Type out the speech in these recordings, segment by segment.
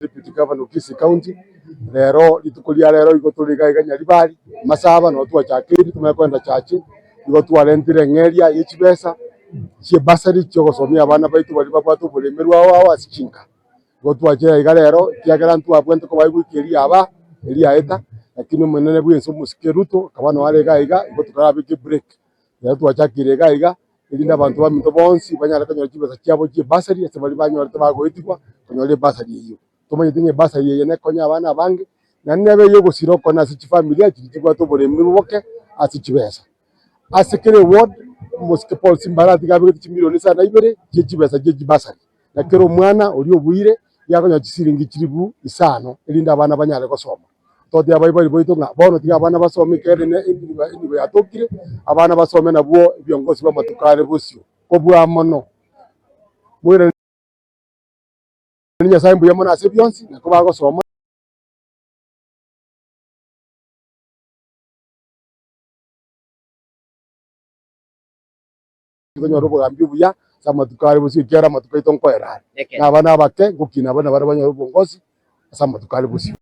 Deputy Governor of Kisii County, rero rituko ria rero igo tore iga iga Nyaribari, Masaba nabo twachakeire tomanye kogenda Chache, igo twarentire eng'eria ye chibesa chie bursary chiogosomia abana baito baria babwate oboremerwa ao ao ase chinka. Igo twachire iga rero ekiagera ntwabwate koba goika eria aba eria yaeta, lakini omonene bwense omosike Ruto akaba noo are iga iga, igo tokarabeka ebreak. Rero twachakire iga iga, erinde abanto baminto bonsi banyare konyora chibesa chiabo chi'ebasari ase baria banyorete bagoetigwa konyora ebasari eyio. Tomanyete ng'a ebasari eye nekonye abana abange, naende nebe ey'ogosira okone ase chifamilia chiria chibwate oboremi boke ase chibesa. Ase kera eward, omosike Paul Simbarati iga abegete chimilioni isano na ibere chie chibesa chie chibasari, na kera omwana oria obuire nigo akonyora chisiringi chilifu isano erinde abana banyare gosoma. Totebia abaibori baito ng'a bono tiga abana basome ekiagera ene enibo enibo yatokire, abana basome nabwo ebiongosi bw'amatuko are bosio, kobua mono. Moirane Nyasaye mbuya mono ase bionsi, nako bagosoma. Tonyore obogambi obuya ase amatuko are bosio ekiagera amatuko aito nkoera are, na abana abake ngokina abwo nabarabwo banyore obongosi ase amatuko are bosio.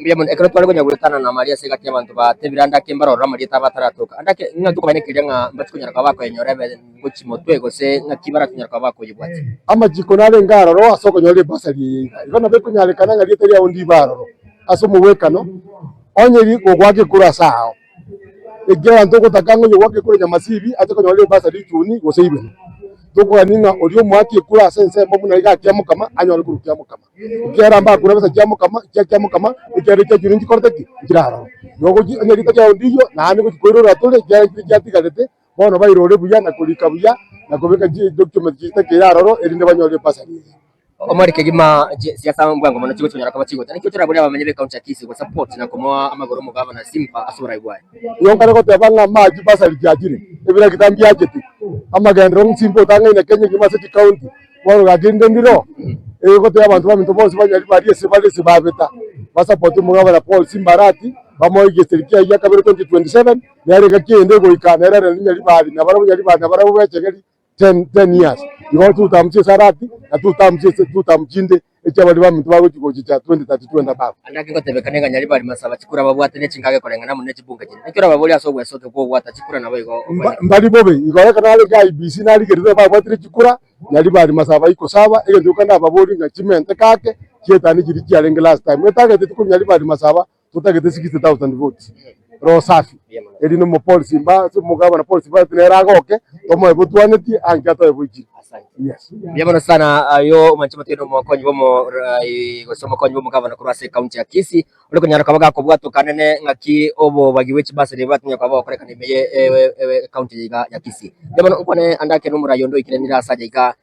Mbuya mono. Ekero tware konya goetana na amaria ase egati y'abanto batebire ande ake mbarorore amarieta abo ataratoka. Ande ake ng'a tokobanekeria ng'a mbachi konyara koba bakoyenyora ebe ngochi motwe gose ng'aki baratonyara koba bakoyebwatia. Amachiko narenge aroro ase okonyora ebasari eye iga. Igo nabo ekonyarekana ng'a rieta riao ndibe aroro ase omogwekano, onye gogoaka ekura ase ao. Ekiagera ntogotaka ng'a oyogoaka ekura nyamasibi ache konyora ebasa richuni gose ibere. Tokogania ng'a oria omoaki ekura ase ensemo buna iga akiamokama anyore korwa kiamokama. Ekiagera mbakure besa chiamokama chia kiamokama ekiagera ekia chuni nchikorete ki? Nchiraroro. Igo gochi onye rituko riao ndiyio naende gochi koirora tore ekiagera chiria chiatigarete bono bairore buya na korika buya na kobeka chidocument chitakeire aroro erinde banyore ebasa eye. Omweri kegima siasa mbwango mono chigochi konyora koba chigocha. Naki otoraborie abamenyi b'ecounty ya Kisii gosupport na komoa amagoro omogabana Simba ase oborai bwaye? Igo nkare goteba ng'a amache basari chiachire, ebirakita mbiachete, amagenderero Simba otang'aine Kenya engima ase chicounty, bono gaki rinde ndiro, egoteba abanto baminto bonsi banyari baria ase bare ase babeta, basapoti omogabana Paul Simba Arati, bamoe egeseri kiaye gia kabere 2027, nere engaki eyende egoika nere arende Nyaribari, nabarabwo Nyaribari nabarabwo bechegeri. 10 years igo two term chia esarati na two term chia two term chinde echia baria baminto bagochi gochicha 2032 and above. Ande ake ngotebekane ng'a nyaribari masaba chikura babwate ne chingage koreng'ana amo ne chibunge chinde. Naki orababorie ase ogwesokia kw'ogwata chikura naboigo Mba- Mbari bobe igo ekero narenge IEBC narigerire babwatire chikura nyaribari masaba iko saba egento gioka ndababorie ng'a chimente kake chietani chiria chiarenge last time etagete korwa nyaribari masaba totagete 60,000 votes roho safi eri nomo Paul Simba ase omogabana Paul Simba nere agoke tomoe botwanetie anke atoe boichire yes. Mbuya mono sana ayo omwanche motiga nomokonyi bw'omorai gose omokonyi bw'omogabana korwa ase ekaunti ya Kisii ore konyara koba gakobwatoka nene ng'aki obobagi bwe chibasari bwatonyara koba bogokorekana ime ye ekaunti eye iga ya Kisii. Mbuya mono nkwane ande ake nomorai onde oikeranire ase aye iga.